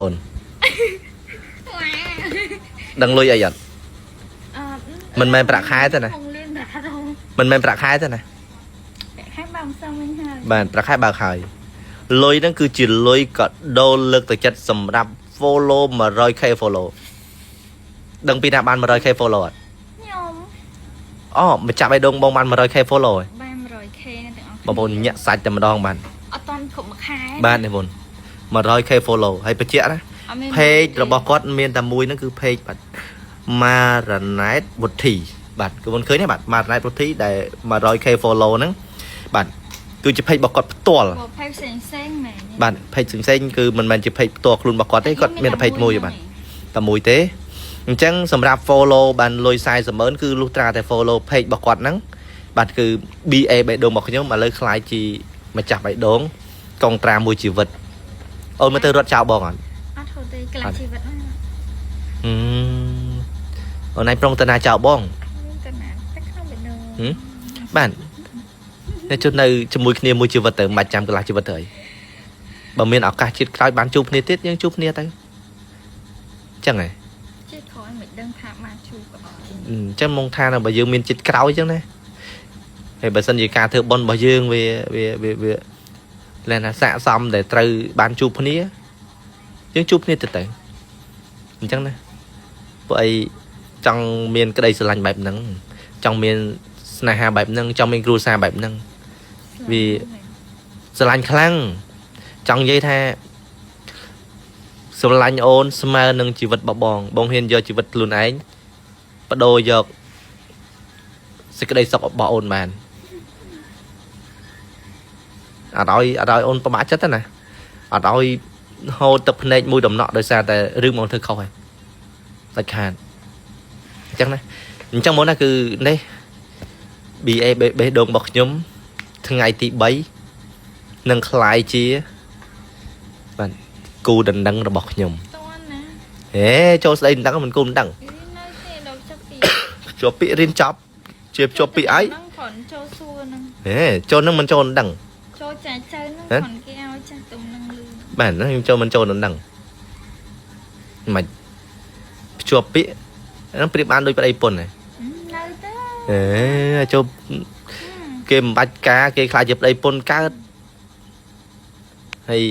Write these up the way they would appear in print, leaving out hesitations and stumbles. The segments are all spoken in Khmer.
អូនដឹងលុយអីអត់ អត់ មិនមែនប្រាក់ខែទេណា ហងលឿនប្រាក់រង មិនមែនប្រាក់ខែទេណា ប្រាក់ខែបើមិនសមវិញហើយ បាទប្រាក់ខែបើកហើយលុយហ្នឹងគឺជាលុយកដូលលើកទឹកចិត្តសម្រាប់ follow 100K follow ដឹងពីណាបាន 100K follow អត់ ខ្ញុំ អូម្ចាស់បេះដូងបងបាន 100K follow ហើយ បាន 100K ណាទាំងអស់ បងប្អូនញាក់សាច់តែម្ដងបាទ អត់តាន់គ្រប់មួយខែ បាទនេះបង 100K follow ហើយបញ្ជាក់ណា អត់មាន page របស់គាត់មានតែមួយហ្នឹងគឺ page បាទ Maranet វុធីបាទគឺបងឃើញទេបាទ Maranet វុធីដែល 100K follow ហ្នឹងបាទគឺជា page របស់គាត់ផ្ទាល់ បើ page ផ្សេងផ្សេងមែន បាទ page ផ្សេងៗគឺមិនមែនជា page ផ្ទាល់ខ្លួនរបស់គាត់ទេគាត់មានតែ page មួយទេបាទតែមួយទេអញ្ចឹងសម្រាប់ follow បានលុយ40ម៉ឺនគឺលុះត្រាតែ follow page របស់គាត់ហ្នឹងបាទគឺ BA បេះដូងរបស់ខ្ញុំឥឡូវក្លាយជាម្ចាស់បេះដូងកងត្រាមួយជីវិតអូនមើលទៅរត់ចោលបងអត់ អត់ហូតទេក្លាជីវិតហ្នឹង ហឹមអូនឯងប្រុងទៅណាចោលបង មានតែណាតែក្នុងបេះដូង ហឹមបាទតែជិះនៅជាមួយគ្នាមួយជីវិតទៅមិនបាច់ចាំកន្លះជីវិតទៅអីបើមានឱកាសជាតិក្រោយបានជួបគ្នាទៀតយើងជួបគ្នាទៅអញ្ចឹងហ៎ ជាតិក្រោយមិនដឹងថាបានជួបក៏អត់ អញ្ចឹងមកថានៅបើយើងមានចិត្តក្រោយអញ្ចឹងណាហើយបើសិនជាការធ្វើបុណ្យរបស់យើងវាវាវាវាលែនថាស័កសមដែលត្រូវបានជួបគ្នាយើងជួបគ្នាទៅទៅអញ្ចឹងណាពួកអីចង់មានក្តីស្រឡាញ់បែបហ្នឹងចង់មានស្នេហាបែបហ្នឹងចង់មានគ្រួសារបែបហ្នឹង វា ស្រឡាញ់ខ្លាំងចង់និយាយថាស្រឡាញ់អូនស្មើនឹងជីវិតរបស់បងបងហ៊ានយកជីវិតខ្លួនឯងបដូរយកសេចក្តីសុខរបស់អូនបានអត់ឲ្យអត់ឲ្យអូនប្រមាថចិត្តទេណាអត់ឲ្យហូរទឹកភ្នែកមួយដំណក់ដោយសារតែរឿងមកធ្វើខុសហើយដាច់ខាតអញ្ចឹងណាអញ្ចឹងមកណាគឺនេះ BA បេះដូងរបស់ខ្ញុំថ្ងៃទី3នឹងក្លាយជាបាទគូដណ្ដឹងរបស់ខ្ញុំ តន់ណា ហេចូលស្ដីដណ្ដឹងមិនគូដណ្ដឹង វានៅទេដល់ចប់ពី ជាប់ពាក្យរៀនចប់ជាជាប់ពាក្យអី ហ្នឹងគ្រាន់ចូលសួរហ្នឹង ហេចូលនឹងមិនចូលដណ្ដឹង ចូលចែកចៅហ្នឹង ហ៎ គ្រាន់គេឲ្យចាស់ទុំនឹងលឺ បាទហ្នឹងខ្ញុំចូលមិនចូលដណ្ដឹងមិនភ្ជាប់ពាក្យហ្នឹងប្រៀបបានដូចប្តីប្រពន្ធហ៎ នៅទេ ហេចូលគេមិនបាច់ការគេខ្លាចជាប្តីប្រពន្ធកើតហើយ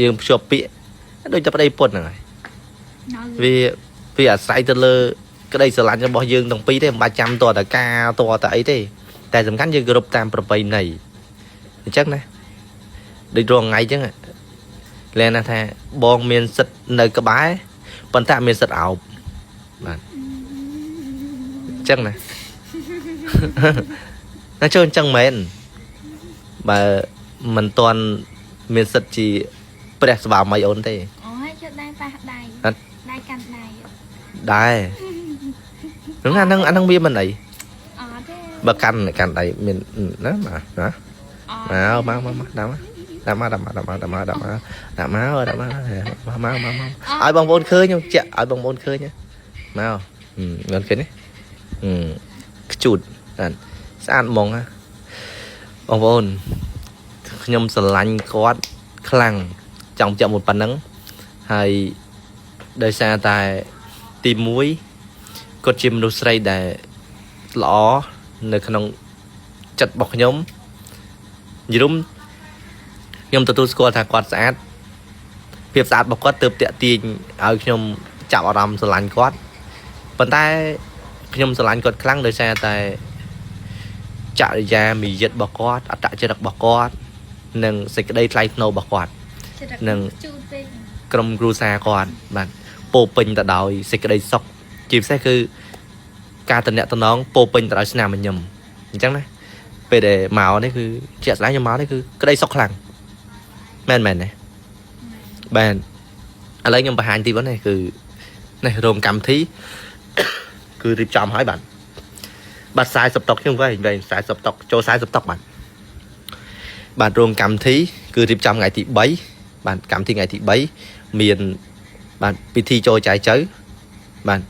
យើងភ្ជាប់ពាក្យដូចតែប្តីប្រពន្ធហ្នឹងហើយ នៅ វាវាអាស្រ័យទៅលើក្តីស្រឡាញ់របស់យើងទាំងពីរទេមិនបាច់ចាំតតែការតតែអីទេតែសំខាន់យើងគោរពតាមប្រពៃណីអញ្ចឹងណាដូចរាល់ថ្ងៃអញ្ចឹងលែនណាថាបងមានសិទ្ធនៅក្បែរប៉ុន្តែអត់មានសិទ្ធអោបបាទអញ្ចឹងណា ណាចូលអញ្ចឹងមែនបើមិនទាន់មានសិទ្ធជាព្រះស្វាមីអូនទេ អូយយកដៃប៉ះដៃ អត់ ដៃកាន់ដៃ ដែរហ្នឹងអាហ្នឹងអាហ្នឹងវាមិនអី អត់ទេ បើកាន់កាន់ដៃមានណាមកណា អត់ មកមកមកមកដាក់មកដាក់មកដាក់មកដាក់មកដាក់មកដាក់មកដាក់មកដាក់មកមកមកឲ្យបងប្អូនឃើញខ្ញុំជែកឲ្យបងប្អូនឃើញមកបងឃើញទេខ្ជូតបាទស្អាតហ្មងណាបងប្អូនខ្ញុំស្រឡាញ់គាត់ខ្លាំងចង់ជែកមួយប៉ុណ្ណឹងហើយដោយសារតែទី1គាត់ជាមនុស្សស្រីដែលល្អនៅក្នុងចិត្តរបស់ខ្ញុំ យរុំខ្ញុំទទួលស្គាល់ថាគាត់ស្អាតភាពស្អាតរបស់គាត់ទើបតាក់ទាញឲ្យខ្ញុំចាប់អារម្មណ៍ស្រឡាញ់គាត់ប៉ុន្តែខ្ញុំស្រឡាញ់គាត់ខ្លាំងដោយសារតែចរិយាមាយាទរបស់គាត់អត្តចរិតរបស់គាត់និងសេចក្តីថ្លៃថ្នូររបស់គាត់ ចរិត នឹង ជូតពេក ក្រុមគ្រួសារគាត់បាទពោរពេញទៅដោយសេចក្តីសុខជាពិសេសគឺការតំណាក់តំណងពោរពេញទៅដោយស្នាមញញឹមអញ្ចឹងណាពេលដែលមកនេះគឺជាក់ស្ដែងខ្ញុំមកនេះគឺក្តីសុខខ្លាំងមែនមែនទេបាទឥឡូវខ្ញុំបង្ហាញទីបងនេះគឺនេះរោងកម្មវិធី គឺរៀបចំហើយបាទបាទ40តុកខ្ញុំវិញវិញ40តុកចូល40តុកបាទបាទរោងកម្មវិធីគឺរៀបចំថ្ងៃទី3បាទកម្មវិធីថ្ងៃទី3មាន បាទពិធីចូលចែកចៅបាទ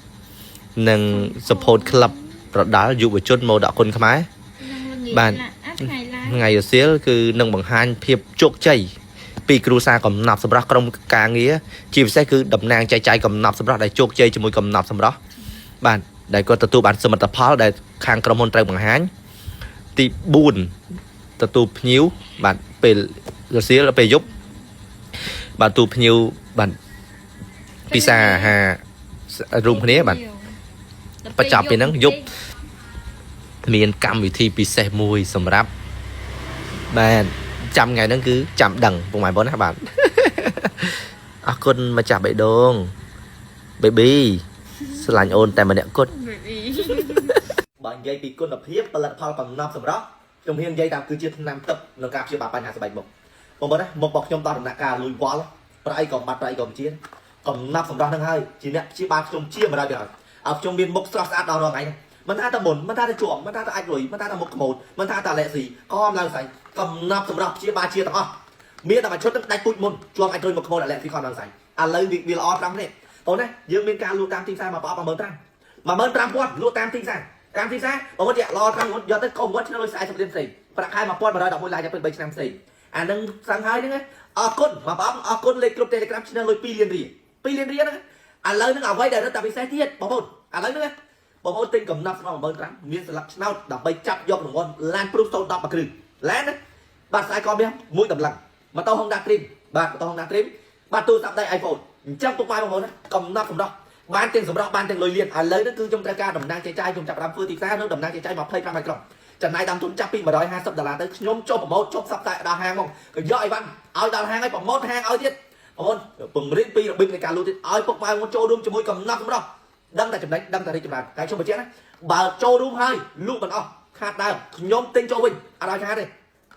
និង support club ប្រដាល់យុវជនមរតកគុណខ្មែរ នឹងល្ងាច បាទ ឡាអាថ្ងៃឡា ថ្ងៃរសៀលគឺនឹងបង្ហាញភាពជោគជ័យ ពីគ្រួសារកំណប់សម្រាប់ក្រុមការងារជាពិសេសគឺតំណាងចែកចាយកំណប់សម្រាប់ដែលជោគជ័យជាមួយកំណប់សម្រាប់បាទដែលគាត់ទទួលបានសមិទ្ធផលដែលខាងក្រុមហ៊ុនត្រូវបង្ហាញទី4ទទួលភ្ញៀវបាទពេលរសៀលពេលយប់បាទទទួលភ្ញៀវបាទពិសាអាហាររួមគ្នាបាទ បញ្ចប់ពីហ្នឹងយប់ មានកម្មវិធីពិសេសមួយសម្រាប់បាទចាំថ្ងៃហ្នឹងគឺចាំដឹងពុកម៉ែបងប្អូនណាបាទ អរគុណម្ចាស់បេះដូង baby ស្រឡាញ់អូនតែម្នាក់គត់ baby បើនិយាយពីគុណភាពផលិតផលកំណប់សម្រាប់ខ្ញុំហ៊ាននិយាយថាគឺជាថ្នាំទឹកក្នុងការព្យាបាលបញ្ហាស្បែកមុខបងប្អូនណាមុខរបស់ខ្ញុំដល់ដំណាក់កាលលួយវល់ប្រអីក៏បាត់ប្រអីក៏មិនជាកំណប់សម្រាប់នឹងហើយជាអ្នកព្យាបាលខ្ញុំជា100%ឲ្យខ្ញុំមានមុខស្រស់ស្អាតដល់រាល់ថ្ងៃហ្នឹងមិនថាតែមុនមិនថាតែជាប់មិនថាតែអាចលុយមិនថាតែមុខក្មូតមិនថាតែលែកស៊ីក៏មឡើងស្អីកំណប់សម្រាប់ព្យាបាលជាទាំងអស់មានតែមួយឈុតនឹងដាច់ពូជមុនជាប់អាចលុយមុខក្មូតលែកស៊ីខំឡើងស្អីឥឡូវវាល្អត្រង់នេះបងណាយើងមានការលក់តាមទីផ្សារមកប្រអប់15000 15000លក់តាមទីផ្សារតាមទីផ្សារបងប្អូនជាល្អត្រង់យកទៅកុំគាត់ឆ្នាំលុយ40រៀលផ្សេងប្រាក់ខែ1111ឡាយទៅ3ឆ្នាំផ្សេងអានឹងសឹងហើយហ្នឹងអរគុណបងប្អូនអរគុណលេខគ្រប់ Telegram ឆ្នាំលុយ2លានរៀល2លានរៀលហ្នឹងឥឡូវហ្នឹងអ្វីដែលរត់តែពិសេសទៀតបងប្អូនឥឡូវហ្នឹងបងប្អូនទិញកំណត់ស្មោះ15000មានស្លាកឆ្នោតដើម្បីចាប់យករង្វាន់ឡានព្រុស010មួយគ្រឿងឡានណាបាទខ្សែកមាសមួយតម្លឹងម៉ូតូ Honda Dream បាទម៉ូតូ Honda Dream បាទទូរស័ព្ទដៃ iPhone អញ្ចឹងពុកម៉ែបងប្អូនណាកំណត់សម្រាប់ បានទាំងសម្រាប់បានទាំងលុយលានឥឡូវនេះគឺខ្ញុំត្រូវការតំណាងចែកចាយខ្ញុំចាប់ផ្ដើមធ្វើទីផ្សារនៅតំណាងចែកចាយ25ម៉ែត្រក្រុងចំណាយដើមទុនចាប់ពី150ដុល្លារទៅខ្ញុំចុះ promote ចុះផ្សព្វផ្សាយដល់ហាងមកក៏យកអីវ៉ាន់ឲ្យដល់ហាងឲ្យ promote ហាងឲ្យទៀតបងប្អូនពង្រៀនពីរបៀបនៃការលក់ទៀតឲ្យពុកម៉ែបងចូលរួមជាមួយកំណត់សម្រាប់ដឹងតែចំណេញដឹងតែរីកចម្រើនតែខ្ញុំបញ្ជាក់ណាបើចូលរួមហើយលក់មិនអស់ខាតដើមខ្ញុំទិញចូលវិញអត់ឲ្យខាតទេ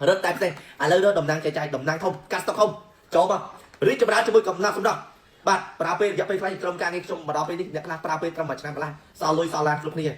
រត់តែផ្សេងឥឡូវរកតំណាងចែកចាយតំណាងធំកាត់ស្តុកធំចូលមករីកចម្រើនជាមួយកំណត់សម្រាប់ បាទប្រើពេលរយៈពេលខ្លីក្រុមការងារខ្ញុំមកដល់ពេលនេះអ្នកខ្លះប្រើពេលត្រឹមមួយឆ្នាំកន្លះសល់លុយសល់ឡានគ្រប់គ្នា។